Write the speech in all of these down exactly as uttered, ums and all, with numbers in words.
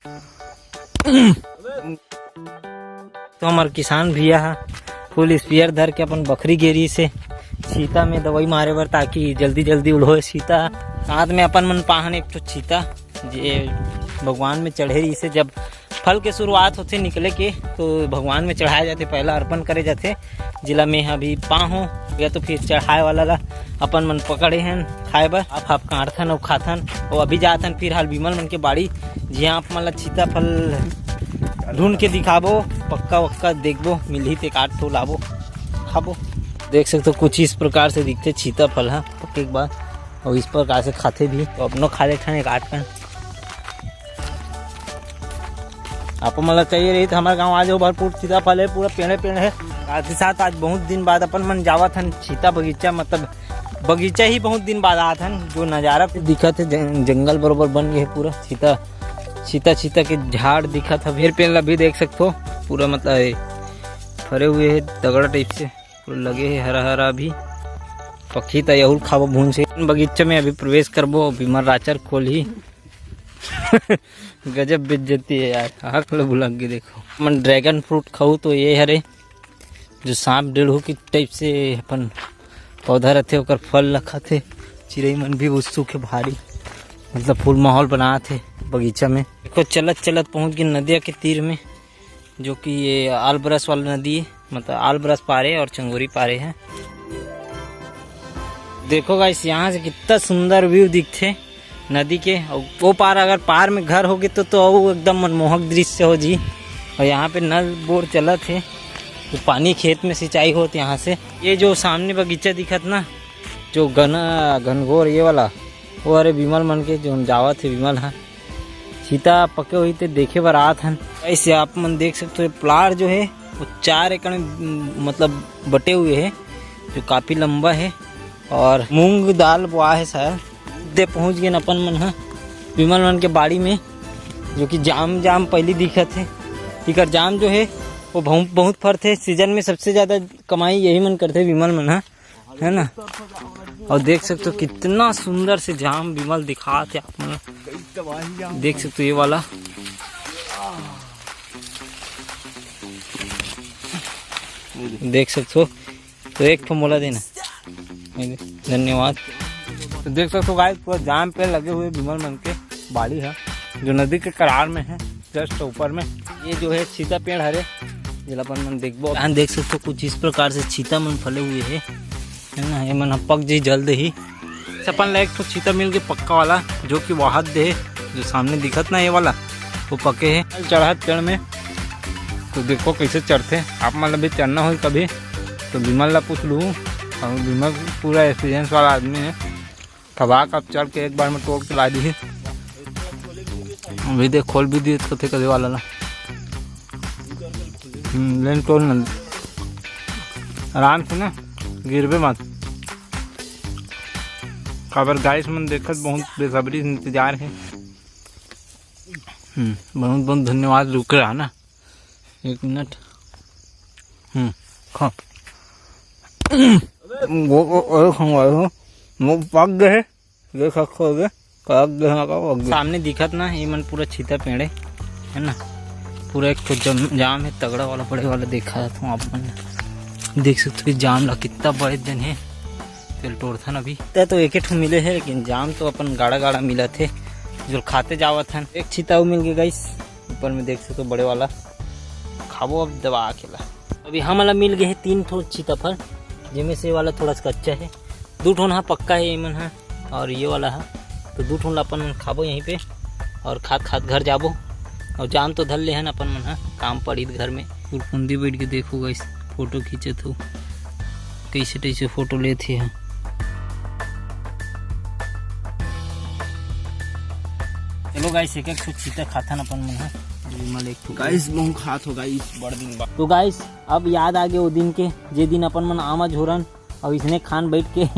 तो हमर किसान भैया ह फुल स्प्रेयर धर के अपन बखरी गे रिहिसे छीता में दवाई मारे बर, ताकि जल्दी जल्दी उल्होए छीता। साथ में अपन मन पाहन एक ठो छीता, जे भगवान में चढ़े रिहिसे। जब फल के शुरुआत होथे निकले के, तो भगवान में चढ़ाए जाथे, पहला अर्पण करे जाथे, जेला में ह अभी पाहूँ, या तो फिर चढ़ाए वाला ला अपन मन पकड़े हन खाए बर। आप, आप काटथन अउ खाथन, अउ अभी जाथन फिर हाल विमल मन के बाड़ी, जिहाँ आप मन ला छीता फल ढूंढ के दिखाबो, पक्का वक्का देखबो, मिलही ते काट तो लाबो, खाबो। देख सकते हो कुछ इस प्रकार से दिखथे छीता फल ह पके के बाद, अउ इस प्रकार से खाथे भी। तो अपनो खा लेथन एक आठ कन। आप मन ला चाहिए रही तो हमारे गाँव आ जाओ, भरपूर छीता फल है, पूरा पेड़े पेड़ है। साथ ही साथ आज बहुत दिन बाद अपन मन जावत हन छीता बगीचा, मतलब बगीचा ही बहुत दिन बाद आत हन। जो नजारा दिखत है, जं-, जंगल बरोबर बन गए है पूरा छीता, छीता, छीता के झाड़ दिखत है। फेर पेड़ ला भी देख सकते हो, पूरा मतलब ए, फरे हुए है तगड़ा टाइप से, पूरा लगे है हरा हरा। अभी पखी त यहुल खाबो भून से। बगीचा में अभी प्रवेश करबो, विमल राचर खोलही। गजब बेइज्जती है यार, आँख ला भुला के देखो। मन ड्रैगन फ्रूट खाऊ तो ये हरे, जो सांप डेढ़ू की टाइप से अपन पौधा रहथे, ओकर फल ला खाथे। चिरई मन भी उत्सुक है भारी, मतलब फुल माहौल बनात हे बगीचा में। देखो चलत चलत पहुंच गए नदिया के तीर में, जो कि ये आलब्रश वाला नदी है, मतलब आलब्रश पारे और चंगोरी पारे है। देखो गाइस, यहाँ से कितना सुंदर व्यू दिखथे नदी के। और वो पार, अगर पार में घर होगे तो, तो वो एकदम मनमोहक दृश्य हो जी। और यहाँ पे नल बोर चलत हे, तो पानी खेत में सिंचाई होत यहाँ से। ये जो सामने बगीचा दिखत ना, जो घना घनघोर ये वाला, वो हरे विमल मन के, जो जावत हे विमल ह। छीता पके हुई ते देखे बर आत हन। ऐसे आप मन देख सकते हो, प्लाट जो है वो चार एकड़ में, मतलब बटे हुए है, जो काफी लंबा है। और मूंग दाल बोआ है शायद। दे पहुंच गए अपन मन ह विमल मन के बाड़ी में, जो कि जाम, जाम पहली दिखत है। इकर जाम जो है वो बहुत, बहुत फरथे। सीजन में सबसे ज्यादा कमाई यही मन करथे विमल मन ह, है ना। और देख सकते हो कितना सुंदर से जाम विमल दिखात है आप मन। देख सकते हो ये वाला, देख सकते हो। तो एक ठो मोला देना, धन्यवाद। तो देख सकते हो गाइस, पूरा जाम पे लगे हुए विमल मन के बाड़ी है, जो नदी के करार में है, जस्ट ऊपर में। ये जो है छीता पेड़ हरे, जेला अपन मन देखबो। यहाँ देख सकते हो कुछ इस प्रकार से छीता मन फले हुए है, है ना। ये मन ह पक जी जल्द ही। अपन ला एक ठो छीता मिल के पक्का वाला, जो कि वहाद दे, जो सामने दिखत ना ये वाला, वो पके है। चढ़त पेड़ में, तो देखो कैसे चढ़थे। आप मन ला भी चढ़ना हो कभी तो विमल ला पूछ लू, और विमल पूरा एक्सपीरियंस वाला आदमी है। खबा का चढ़ के एक बार में तोड़ के ला दी। अभी देख खोल भी दिए कथे कदे वाला ला। हम्म, लेन तोड़ न। आराम से ना, गिरबे मत। काबर गाइस मन देखत बहुत बेसब्री से इंतजार है। हम्म, बहुत बहुत धन्यवाद, रुक रहा ना एक मिनट। हम्म, खा। वो, वो, वो, वो, वो पक गए। देख सकते हो, ये कड़क देना का हो गया। सामने दिखत ना, ये मन पूरा छीता पेड़े है ना, पूरा एक ठो जम-, जाम है तगड़ा वाला, बड़े वाला देखा था आप मन ने। देख सकते हो, ये जाम ला कितना बड़े जन है। तेल तोड़थन अभी। ते तो एक ठो मिले है, लेकिन जाम तो अपन गाड़ा गाड़ा मिलत है, जो खाते जावत हन। एक छीता अउ मिल गए गाइस, ऊपर में देख सकते हो बड़े वाला, खाबो अब दबा के ला। अभी हमला मिल गए है तीन ठो छीता फल, जेमे से वाला थोड़ा सा कच्चा है, दू ठो ना पक्का है ये मन हा। और ये वाला है, तो दू ठो ला अपन मन खाबो यहीं पे और खात खात घर जाबो। और जाम तो धर ले हन अपन मन हा, काम पड़ी घर में। फुरकुंदी बैठ के देखो गाइस, फोटो खींचत हो, कैसे तैसे फोटो लेत हे। चलो गाइस, एक एक ठो छीता खाथन अपन मन हा। विमल एक ठो गाइस, बहुत खात हो गाइस, बड़ दिन बाद। तो गाइस, अब याद आ गए वो दिन के, जे दिन अपन मन आमा झोरन और इसने खान बैठ के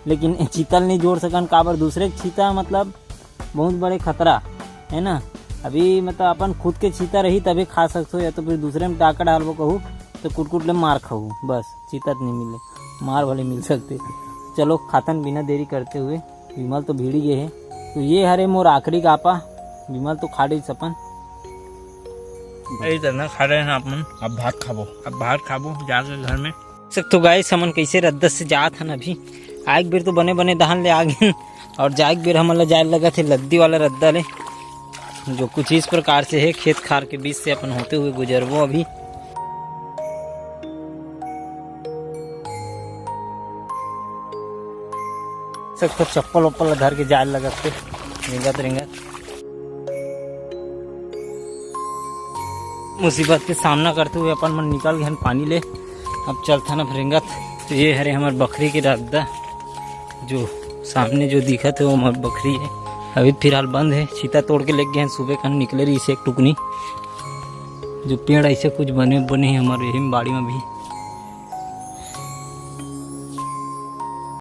लेकिन चीतल नहीं जोड़ सकन, काबर दूसरे के छीता मतलब बहुत बड़े खतरा है ना। अभी मतलब अपन खुद के छीता रही तभी खा सकते हो, या तो फिर दूसरे में टाका डालबो कहू तो कुटकुट ले मार खाऊ, बस चीता तो नहीं मिले, मार भले मिल सकते। चलो खातन बिना देरी करते हुए, विमल तो भीड़ी गए है। तो ये हरे मोर आखिरी गापा, विमल तो खा डीस अपन। यही तरह खा रहे हैं आप मन। अब भात खाबो। अब भात खाबो जाके घर में। सकत हो गाइस, हमन कैसे रद्दा से जात हन अभी। आए के बेर तो बने बने धान ले आ गेन, और जाए के बेर हमन ला जाए लगत हे लद्दी वाला रद्दा ले, जो कुछ इस प्रकार से है, खेत खार के बीच से अपन होते हुए गुजरबो अभी। सकत हो चप्पल उप्पल ला धर के जाए लगत हे, रेंगत रेंगत। मुसीबत के सामना करते हुए अपन मन निकल गए हन पानी ले। अब चलथन अब रेंगत। तो ये हरे हमर बखरी के रद्दा, जो सामने जो दिखत हे वो हमर बखरी है। अभी फिलहाल बंद है, छीता तोड़ के लेके गए हन, सुबह कन निकले रहिस एक टुकनी। जो पेड़ ऐसे कुछ बने बने हैं हमारे यही बाड़ी में भी।